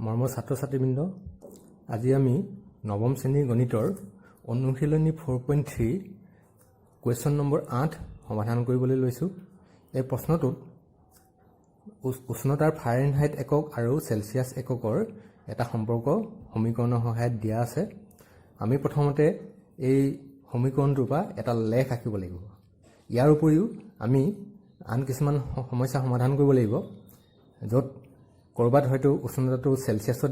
মৰমৰ ছাত্ৰ ছাত্ৰীবৃন্দ, আজি আমি নৱম শ্ৰেণীৰ গণিতৰ অনুশীলনী 4.3 কুৱেশ্যন নম্বৰ 8 সমাধান কৰিবলৈ লৈছোঁ। এই প্ৰশ্নটোত উষ্ণতাৰ ফাৰেনহাইট একক আৰু চেলছিয়াছ এককৰ এটা সম্পৰ্ক সমীকৰণৰ সহায়ত দিয়া আছে। আমি প্ৰথমতে এই সমীকৰণটোৰ পৰা এটা লেখ আঁকিব লাগিব। ইয়াৰ উপৰিও আমি আন কিছুমান সমস্যা সমাধান কৰিব লাগিব, য'ত ক'ৰবাত হয়তো উষ্ণতাটো চেলছিয়াছত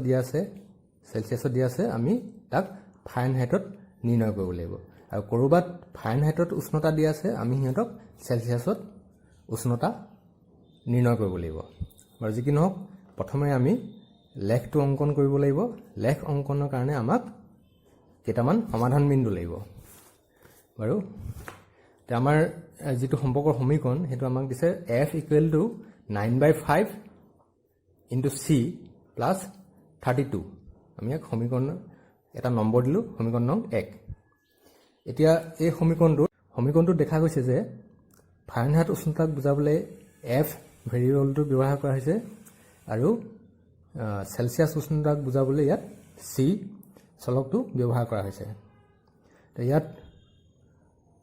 দিয়া আছে, আমি তাক ফাৰেনহাইটত নিৰ্ণয় কৰিব লাগিব আৰু ক'ৰবাত ফাৰেনহাইটত উষ্ণতা দিয়া আছে, আমি সিহঁতক চেলছিয়াছত উষ্ণতা নিৰ্ণয় কৰিব লাগিব। বাৰু, যি কি নহওক, প্ৰথমে আমি লেখটো অংকন কৰিব লাগিব। লেখ অংকনৰ কাৰণে আমাক কেইটামান সমাধান বিন্দু লাগিব। বাৰু, এতিয়া আমাৰ যিটো সম্পৰ্কৰ সমীকৰণ, সেইটো আমাক দিছে F equal to 9 by 5 into C plus 32। আমি ইয়াক সমীকৰণ এটা নম্বৰ দিলোঁ, সমীকৰণ নং 1। এতিয়া এই সমীকৰণটোত দেখা গৈছে যে ফাৰেনহাইট উষ্ণতাক বুজাবলৈ এফ ভেৰিয়েবলটো ব্যৱহাৰ কৰা হৈছে আৰু চেলছিয়াছ উষ্ণতাক বুজাবলৈ ইয়াত চি চলকটো ব্যৱহাৰ কৰা হৈছে। তো ইয়াত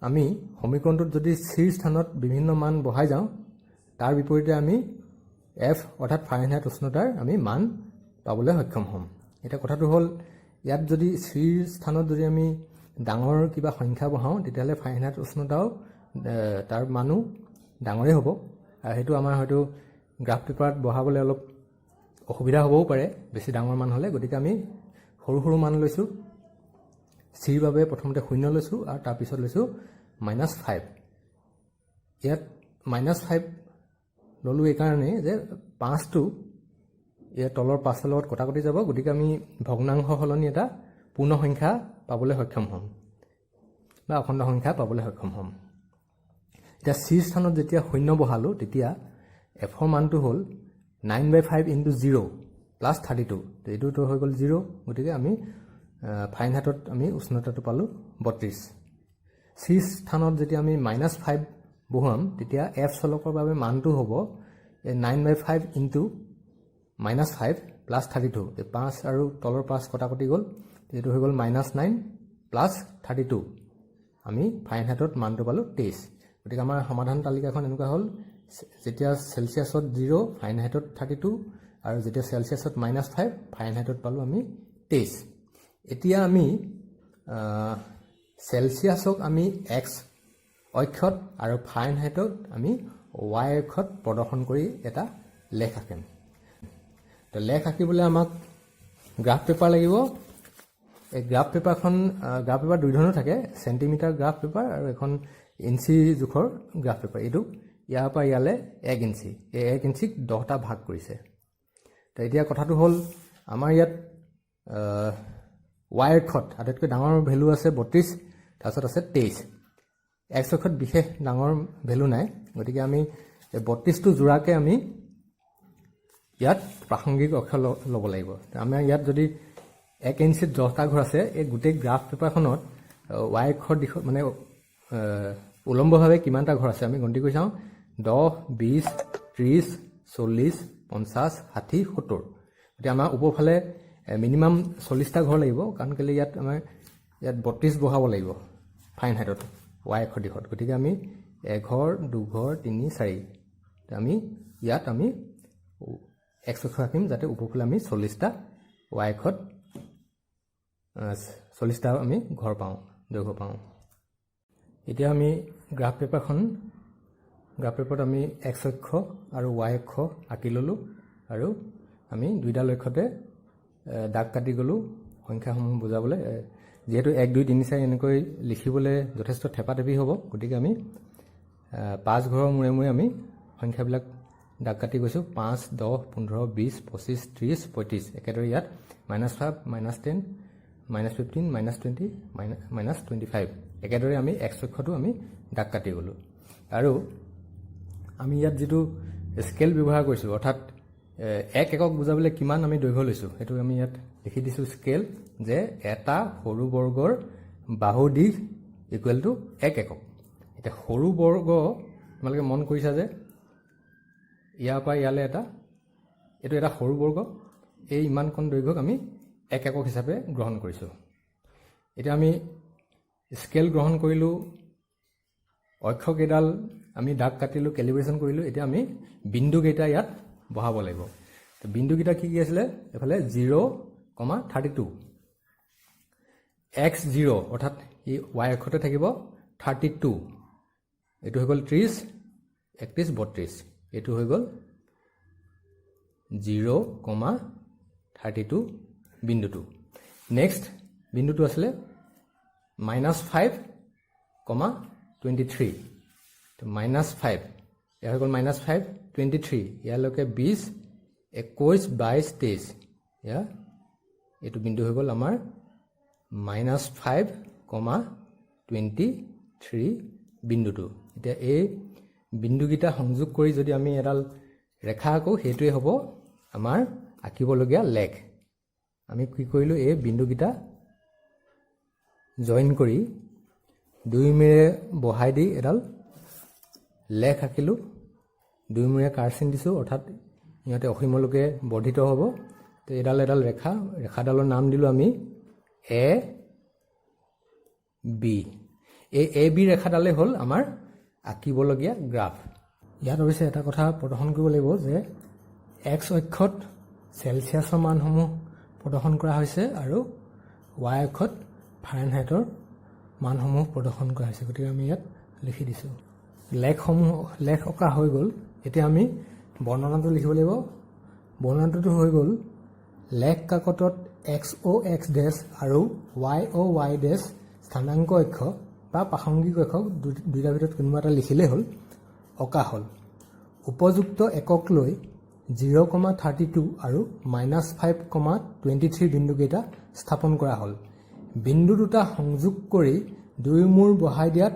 আমি সমীকৰণটোত যদি চিৰ স্থানত বিভিন্ন মান বহাই যাওঁ, তাৰ বিপৰীতে আমি এফ অৰ্থাৎ ফাৰেনহাইট উষ্ণতাৰ আমি মান পাবলৈ সক্ষম হ'ম। এতিয়া কথাটো হ'ল, ইয়াত যদি চিৰ স্থানত যদি আমি ডাঙৰ কিবা সংখ্যা বহাওঁ, তেতিয়াহ'লে ফাৰেনহাইট উষ্ণতাও তাৰ মানো ডাঙৰেই হ'ব আৰু সেইটো আমাৰ হয়তো গ্ৰাফ পেপাৰত বহাবলৈ অলপ অসুবিধা হ'বও পাৰে বেছি ডাঙৰ মান হ'লে। গতিকে আমি সৰু সৰু মান লৈছোঁ। চিৰ বাবে প্ৰথমতে শূন্য লৈছোঁ আৰু তাৰপিছত লৈছোঁ -5। ইয়াত -5 ল'লোঁ এইকাৰণেই যে পাঁচটো ইয়াৰ তলৰ পাঁচৰ লগত কটাকটি যাব, গতিকে আমি ভগ্নাংশ সলনি এটা পূৰ্ণ সংখ্যা পাবলৈ সক্ষম হ'ম বা অখণ্ড সংখ্যা পাবলৈ সক্ষম হ'ম। এতিয়া চি স্থানত যেতিয়া শূন্য বহালোঁ, তেতিয়া এফৰ মানটো হ'ল 9 by 5 into 0 plus 32। এইটোতো হৈ গ'ল জিৰ', গতিকে আমি ফাৰেনহাইটত আমি উষ্ণতাটো পালোঁ 32। চি স্থানত যেতিয়া আমি -5 বহুৱাম, তেতিয়া এফ চলকৰ বাবে মানটো হ'ব এই 9 by 5 into -5 plus 32। এই পাঁচ আৰু তলৰ পাঁচ কটাকটি গ'ল, এইটো হৈ গ'ল -9 প্লাছ 32। আমি ফাৰেনহাইটত মানটো পালোঁ 23। গতিকে আমাৰ সমাধান তালিকাখন এনেকুৱা হ'ল, যেতিয়া চেলছিয়াছত 0, ফাৰেনহাইটত 32 আৰু যেতিয়া চেলছিয়াছত -5, ফাৰেনহাইটত পালোঁ আমি 23। এতিয়া আমি চেলছিয়াছক আমি এক্স অক্ষত আৰু ফাৰেনহাইটত আমি ৱাই অক্ষত প্ৰদৰ্শন কৰি এটা লেখ আঁকিম। তো লেখ আঁকিবলৈ আমাক গ্ৰাফ পেপাৰ লাগিব। এই গ্ৰাফ পেপাৰ দুই ধৰণৰ থাকে, চেণ্টিমিটাৰ গ্ৰাফ পেপাৰ আৰু এখন ইঞ্চি জোখৰ গ্ৰাফ পেপাৰ। এইটো ইয়াৰ পৰা ইয়ালৈ 1 ইঞ্চি, এই 1 ইঞ্চিক 10টা ভাগ কৰিছে। তো এতিয়া কথাটো হ'ল, আমাৰ ইয়াত ৱাই অক্ষত আটাইতকৈ ডাঙৰ ভেলু আছে 32, তাৰপিছত আছে 23। এক্স অক্ষত বিশেষ ডাঙৰ ভেলু নাই। গতিকে আমি এই 32টো জোৰাকে আমি ইয়াত প্ৰাসংগিক অক্ষ ল'ব লাগিব। আমাৰ ইয়াত যদি 1 ইঞ্চিত 10টা ঘৰ আছে, এই গোটেই গ্ৰাফ পেপাৰখনত ৱাই অক্ষৰ দিশত মানে উলম্বভাৱে কিমানটা ঘৰ আছে আমি গন্তি কৰি চাওঁ। 10, 20, 30, 40, 50, 60, 70। গতিকে আমাৰ ওপৰফালে মিনিমাম 40টা ঘৰ লাগিব, কাৰণ কেলৈ ইয়াত আমাৰ ইয়াত 32 বহাব লাগিব ফাৰেনহাইটত ৱাই অক্ষৰ দিশত। গতিকে আমি এঘৰ, দুঘৰ, তিনি, চাৰি, আমি ইয়াত আমি এক্স অক্ষ আঁকিম, যাতে ওপৰফালে আমি 40টা ৱাই অক্ষত 40টা আমি ঘৰ পাওঁ, দৈৰ্ঘ্য পাওঁ। এতিয়া আমি গ্ৰাফ পেপাৰত আমি এক্স অক্ষ আৰু ৱাই অক্ষ আঁকি ল'লোঁ আৰু আমি দুইডাল অক্ষতে দাগ কাটি গ'লোঁ সংখ্যাসমূহ বুজাবলৈ। যিহেতু 1, 2, 3, 4 এনেকৈ লিখিবলৈ যথেষ্ট থেপা-থেপি হ'ব, গতিকে আমি 5 ঘৰৰ মূৰে মূৰে আমি সংখ্যাবিলাক দাগ কাটি গৈছোঁ। 5, 10, 15, 20, 25, 30, 35। একেদৰে ইয়াত -5, -10, -15, -20, -25। একেদৰে আমি এক্স অক্ষটো আমি দাগ কাটি গ'লোঁ আৰু আমি ইয়াত যিটো স্কেল ব্যৱহাৰ কৰিছোঁ, অৰ্থাৎ এক একক বুজাবলৈ কিমান আমি দৈৰ্ঘ্য লৈছোঁ, সেইটো আমি ইয়াত লিখি দিছোঁ। স্কেল যে এটা সৰু বৰ্গৰ বাহু দীঘ ইকুৱেল টু এক একক। এতিয়া সৰু বৰ্গ, তোমালোকে মন কৰিছা যে ইয়াৰ পৰা ইয়ালৈ এটা, এইটো এটা সৰু বৰ্গ। এই ইমানকণ দৈৰ্ঘ্যক আমি এক একক হিচাপে গ্ৰহণ কৰিছোঁ। এতিয়া আমি স্কেল গ্ৰহণ কৰিলোঁ, অক্ষকেইডাল আমি দাগ কাটিলোঁ, কেলিব্ৰেশ্যন কৰিলোঁ। এতিয়া আমি বিন্দুকেইটা ইয়াত বহাব লাগিব। তো বিন্দুকেইটা কি কি আছিলে? এইফালে 0, 32, x 0, অৰ্থাৎ ই ৱাই অক্ষতে থাকিব, 32, এইটো হৈ গ'ল 30, 31, 32, এইটো হৈ গ'ল 0, 32 বিন্দুটো। নেক্সট বিন্দুটো আছিলে -5, 23। -5, এয়া হৈ গ'ল -5, 23, ইয়ালৈকে 20, 21, 22, 23, এয়া এইটো বিন্দু হৈ গ'ল আমাৰ -5, 23 বিন্দুটো। এতিয়া এই বিন্দুকেইটা সংযোগ কৰি যদি আমি এডাল ৰেখা আঁকো, সেইটোৱে হ'ব আমাৰ আঁকিবলগীয়া লেখ। আমি কি কৰিলোঁ? এই বিন্দুকেইটা জইন কৰি দুই মূৰে বহাই দি এডাল লেখ আঁকিলোঁ। দুই মূৰে কাঁড় চিন দিছোঁ, অৰ্থাৎ সিহঁতে অসীমলৈকে বৰ্ধিত হ'ব। তো এডাল এডাল ৰেখা, ৰেখাডালৰ নাম দিলোঁ আমি এ বি। এই এ বি ৰেখাডালেই হ'ল আমাৰ আঁকিবলগীয়া গ্ৰাফ। ইয়াত অৱশ্যে এটা কথা প্ৰদৰ্শন কৰিব লাগিব যে এক্স অক্ষত চেলছিয়াছৰ মানসমূহ প্ৰদৰ্শন কৰা হৈছে আৰু ৱাই অক্ষত ফাৰেনহাইটৰ মানসমূহ প্ৰদৰ্শন কৰা হৈছে। গতিকে আমি ইয়াত লিখি দিছোঁ। লেখসমূহ, লেখ অঁকা হৈ গ'ল। এতিয়া আমি বৰ্ণনাটো লিখিব লাগিব। বৰ্ণনাটোতো হৈ গ'ল, লেখ কাকতত এক্স অ' এক্স ডেছ আৰু ৱাই অ' ৱাই ডেছ স্থানাংক অক্ষ বা প্ৰাসংগিক অক্ষ, দুইটাৰ ভিতৰত কোনোবা এটা লিখিলেই হ'ল, অঁকা হ'ল। উপযুক্ত একক লৈ 0, 32 আৰু -5, 23 বিন্দুকেইটা স্থাপন কৰা হ'ল। বিন্দু দুটা সংযোগ কৰি দুই মূৰ বহাই দিয়াত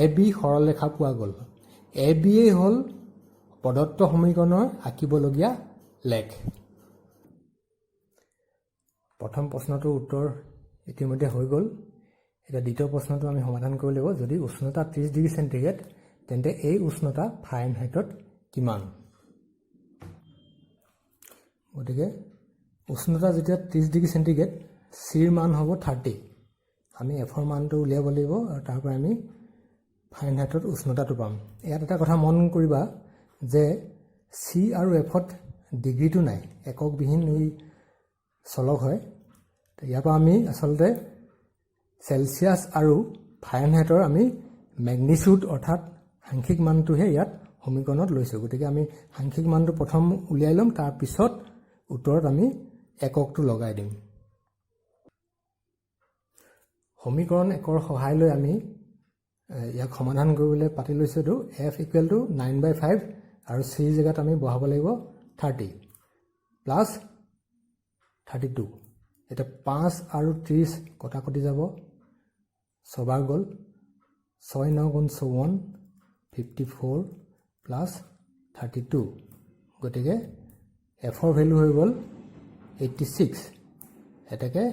এ বি সৰলৰেখা পোৱা গ'ল। এ বিয়েই হ'ল প্ৰদত্ত সমীকৰণৰ আঁকিবলগীয়া লেখ। প্ৰথম প্ৰশ্নটোৰ উত্তৰ ইতিমধ্যে হৈ গ'ল। এতিয়া দ্বিতীয় প্ৰশ্নটো আমি সমাধান কৰিব লাগিব। যদি উষ্ণতা 30 ডিগ্ৰী চেণ্টিগ্ৰেড, তেন্তে এই উষ্ণতা ফাৰেনহাইটত কিমান? গতিকে উষ্ণতা যেতিয়া 30 ডিগ্ৰী চেণ্টিগ্ৰেড, চিৰ মান হ'ব 30। আমি এফৰ মানটো উলিয়াব লাগিব আৰু তাৰ পৰা আমি ফাৰেনহাইটত উষ্ণতাটো পাম। ইয়াত এটা কথা মন কৰিবা যে চি আৰু এফত ডিগ্ৰীটো নাই, এককবিহীন এই চলক হয়। ইয়াৰ পৰা আমি আচলতে চেলছিয়াছ আৰু ফাৰেনহাইটৰ আমি মেগনিচিউড, অৰ্থাৎ সাংখ্যিক মানটোহে ইয়াত সমীকৰণত লৈছোঁ। গতিকে আমি সাংখ্যিক মানটো প্ৰথম উলিয়াই ল'ম, তাৰপিছত উত্তৰত আমি এককটো লগাই দিম। সমীকৰণ একৰ সহায় লৈ আমি ইয়াক সমাধান কৰিবলৈ পাতি লৈছোঁ। এইটো F equal to 9 by 5 আৰু চিৰ জেগাত আমি বহাব লাগিব 30 প্লাছ 32। এতিয়া 5 আৰু 30 কটাকটি যাব, ছবাৰ গ'ল, ছয় ন গুণ 54, 54 প্লাছ 32। গতিকে এফৰ ভেলু হৈ গ'ল 86। এতেকে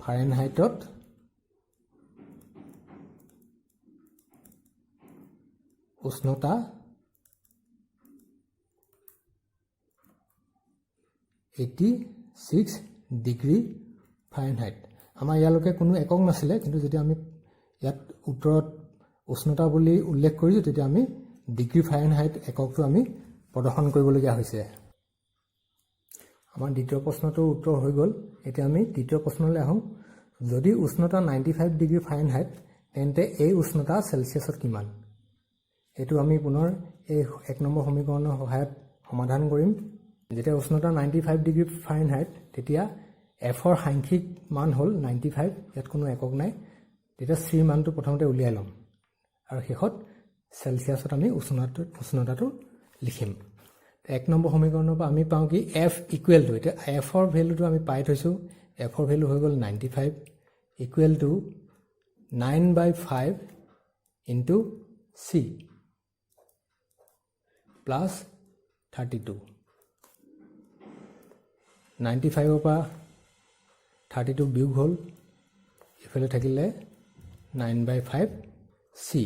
ফাৰেনহাইটত উষ্ণতা 86 ডিগ্ৰী ফাৰেনহাইট। আমাৰ ইয়ালৈকে কোনো একক নাছিলে, কিন্তু যেতিয়া আমি ইয়াত উত্তৰত উষ্ণতা বুলি উল্লেখ কৰিছোঁ, তেতিয়া আমি ডিগ্ৰী ফাৰেনহাইট এককটো আমি প্ৰদৰ্শন কৰিবলগীয়া হৈছে। আমাৰ দ্বিতীয় প্ৰশ্নটোৰ উত্তৰ হৈ গ'ল। এতিয়া আমি তৃতীয় প্ৰশ্নলৈ আহোঁ। যদি উষ্ণতা 95 ডিগ্ৰী ফাৰেনহাইট, তেন্তে এই উষ্ণতা চেলছিয়াছত কিমান? এইটো আমি পুনৰ এই 1 নম্বৰ সমীকৰণৰ সহায়ত সমাধান কৰিম। যেতিয়া উষ্ণতা 95 ডিগ্ৰী ফাৰেনহাইট, তেতিয়া এফৰ সাংখ্যিক মান হ'ল 95, ইয়াত কোনো একক নাই। তেতিয়া চিৰ মানটো প্ৰথমতে উলিয়াই ল'ম আৰু শেষত চেলছিয়াছত আমি উষ্ণতাটো লিখিম। 1 নম্বৰ সমীকৰণৰ পৰা আমি পাওঁ কি? এফ ইকুৱেল টু, এতিয়া এফৰ ভেলুটো আমি পাই থৈছোঁ। এফৰ ভেলু হৈ গ'ল 95 equal to 9 by 5 into C plus 32। 95ৰ পৰা 32 বিয়োগ হ'ল, ইফালে থাকিলে 9 বাই 5 চি।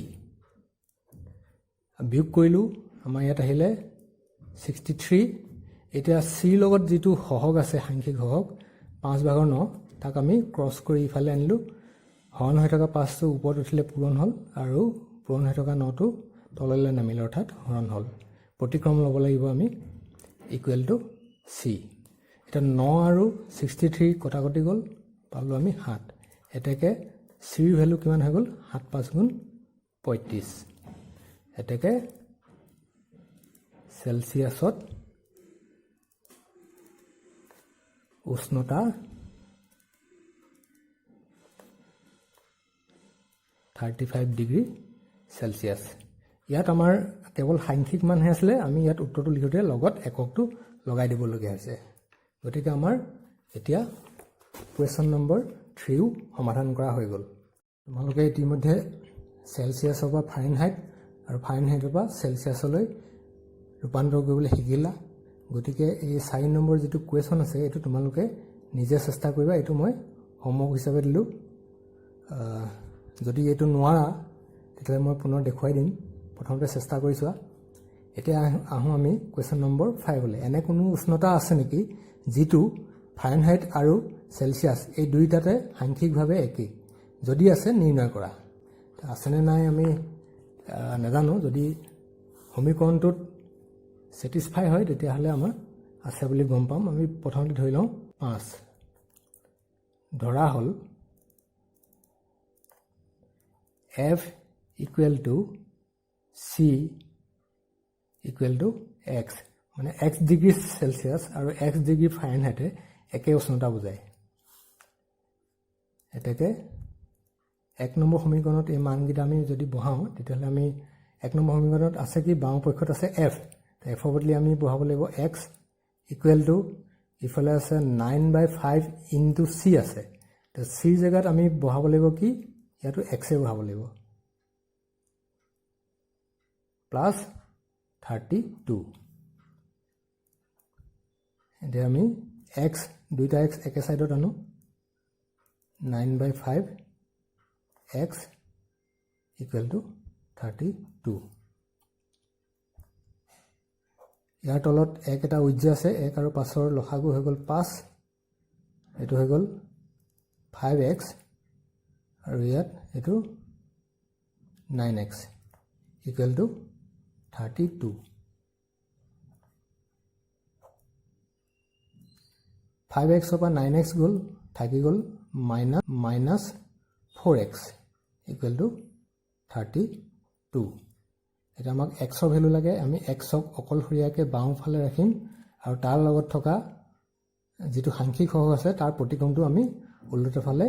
বিয়োগ কৰিলোঁ, আমাৰ ইয়াত আহিলে 63। এতিয়া চিৰ লগত যিটো সহগ আছে, সাংখ্যিক সহগ 5 ভাগৰ 9, তাক আমি ক্ৰছ কৰি ইফালে আনিলোঁ। হৰণ হৈ থকা পাঁচটো ওপৰত উঠিলে পূৰণ হ'ল আৰু পূৰণ হৈ থকা নটো তললৈ নামিলে, অৰ্থাৎ হৰণ হ'ল। প্ৰতিক্ৰম ল'ব লাগিব আমি, ইকুৱেল টু চি। এতিয়া ন আৰু 63 কটাকটি গ'ল, পালোঁ আমি 7। এতেকে চিৰ ভেলু কিমান হৈ গ'ল? 7 5 গুণ 35। এতেকে চেলচিয়াছত উষ্ণতা 35 ডিগ্ৰী চেলচিয়াছ। ইয়াত আমাৰ কেৱল সাংখ্যিক মানহে আছিলে। আমি ইয়াত উত্তৰটো লিখোঁতে লগত এককটো লগাই দিবলগীয়া হৈছে। গতিকে আমাৰ এতিয়া কুৱেশ্যন নম্বৰ 3ও সমাধান কৰা হৈ গ'ল। তোমালোকে ইতিমধ্যে চেলচিয়াছৰ পৰা ফাৰেনহাইট আৰু ফাৰেনহাইটৰ পৰা চেলচিয়াছলৈ ৰূপান্তৰ কৰিবলৈ শিকিলা। গতিকে এই 4 নম্বৰ যিটো কুৱেশ্যন আছে, এইটো তোমালোকে নিজে চেষ্টা কৰিবা। এইটো মই হোমৱৰ্ক হিচাপে দিলোঁ। যদি এইটো নোৱাৰা, তেতিয়াহ'লে মই পুনৰ দেখুৱাই দিম। প্ৰথমতে চেষ্টা কৰি চোৱা। এতিয়া আহোঁ আমি কুৱেশ্যন নম্বৰ 5লৈ। এনে কোনো উষ্ণতা আছে নেকি যিটো ফাৰেনহাইট আৰু চেলচিয়াছ এই দুয়োটাতে সাংখ্যিকভাৱে একেই? যদি আছে, নিৰ্ণয় কৰা। আছেনে নাই আমি নাজানো। যদি সমীকৰণটোত ছেটিছফাই হয়, তেতিয়াহ'লে আমাৰ আছে বুলি গম পাম। আমি প্ৰথমতে ধৰি লওঁ 5। ধৰা হ'ল F equal to C equal to X, মানে এক্স ডিগ্ৰী চেলচিয়াছ আৰু এক্স ডিগ্ৰী ফাৰেনহাইটে একে উষ্ণতা বুজায়। এতেকে 1 নম্বৰ সমীকৰণত এই মানকেইটা আমি যদি বহাওঁ, তেতিয়াহ'লে আমি 1 নম্বৰ সমীকৰণত আছে কি? বাওঁ পক্ষত আছে এফ। এফৰ বদলি আমি বহাব লাগিব এক্স ইকুৱেল টু, ইফালে আছে 9 বাই 5 ইনটু চি আছে। তো চিৰ জেগাত আমি বহাব লাগিব কি? ইয়াতো এক্সে বহাব লাগিব, প্লাছ 32। এতিয়া আমি এক্স, দুইটা এক্স একে ছাইডত আনো। 9 by 5 X equal to 32। ইয়াৰ তলত এক এটা উহ্য আছে। এক আৰু পাঁচৰ লসাগু হৈ গ'ল 5। এইটো হৈ গ'ল ফাইভ এক্স আৰু ইয়াত এইটো 9 X equal to 32। 5 এক্সৰ পৰা নাইন এক্স গ'ল, থাকি গ'ল minus 4 X equal to 32। এতিয়া আমাক এক্সৰ ভেলু লাগে। আমি এক্সক অকলশৰীয়াকৈ বাওঁফালে ৰাখিম আৰু তাৰ লগত থকা যিটো সাংখ্যিক সহগ আছে, তাৰ প্ৰতিক্ৰমটো আমি ওলোটা ফালে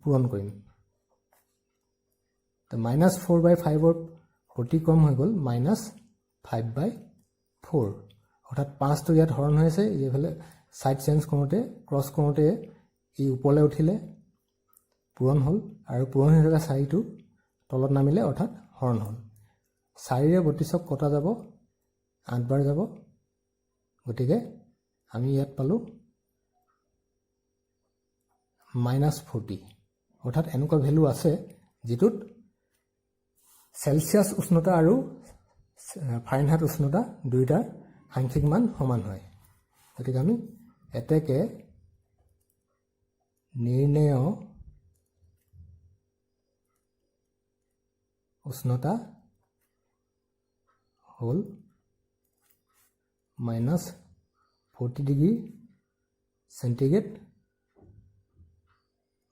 পূৰণ কৰিম। মাইনাছ ফ'ৰ বাই ফাইভৰ প্ৰতিক্ৰম হৈ গ'ল মাইনাছ ফাইভ বাই ফ'ৰ। অৰ্থাৎ পাঁচটো ইয়াত হৰণ হৈ আছে। এইফালে ছাইড চেঞ্জ কৰোঁতে, ক্ৰছ কৰোঁতে ই ওপৰলৈ উঠিলে, পূৰণ হ'ল আৰু পূৰণ হৈ থকা চাৰিটো তলত নামিলে, অৰ্থাৎ হৰণ হ'ল। চাৰিৰে 32ক কটা যাব, আঠবাৰ যাব। গতিকে আমি ইয়াত পালোঁ মাইনাছ 40। অৰ্থাৎ এনেকুৱা ভেলু আছে যিটোত চেলচিয়াছ উষ্ণতা আৰু ফাৰেনহাইট উষ্ণতা দুয়োটাৰ সাংখ্যিক মান সমান হয়। গতিকে আমি এতেকে নিৰ্ণেয় উষ্ণতা হ'ল মাইনাছ 40 ডিগ্ৰী চেণ্টিগ্ৰেড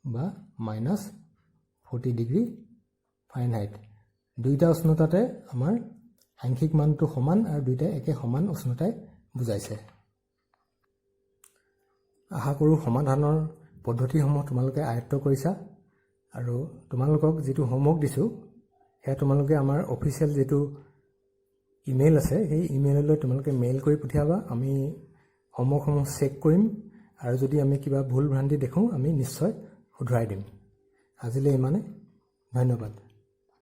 বা মাইনাছ 40 ডিগ্ৰী ফাৰেনহাইট। দুয়োটা উষ্ণতাতে আমাৰ সাংখ্যিক মানটো সমান আৰু দুয়োটাই একে সমান উষ্ণতাই বুজাইছে। আশা কৰোঁ সমাধানৰ পদ্ধতিসমূহ তোমালোকে আয়ত্ব কৰিছা আৰু তোমালোকক যিটো হোমৱৰ্ক দিছোঁ, সেয়া তোমালোকে আমাৰ অফিচিয়েল যিটো ইমেইল আছে, সেই ইমেইললৈ তোমালোকে মেইল কৰি পঠিয়াবা। আমি হোমৱৰ্কসমূহ চেক কৰিম আৰু যদি আমি কিবা ভুল ভ্ৰান্তি দেখোঁ, আমি নিশ্চয় শুধৰাই দিম। আজিলৈ ইমানে, ধন্যবাদ।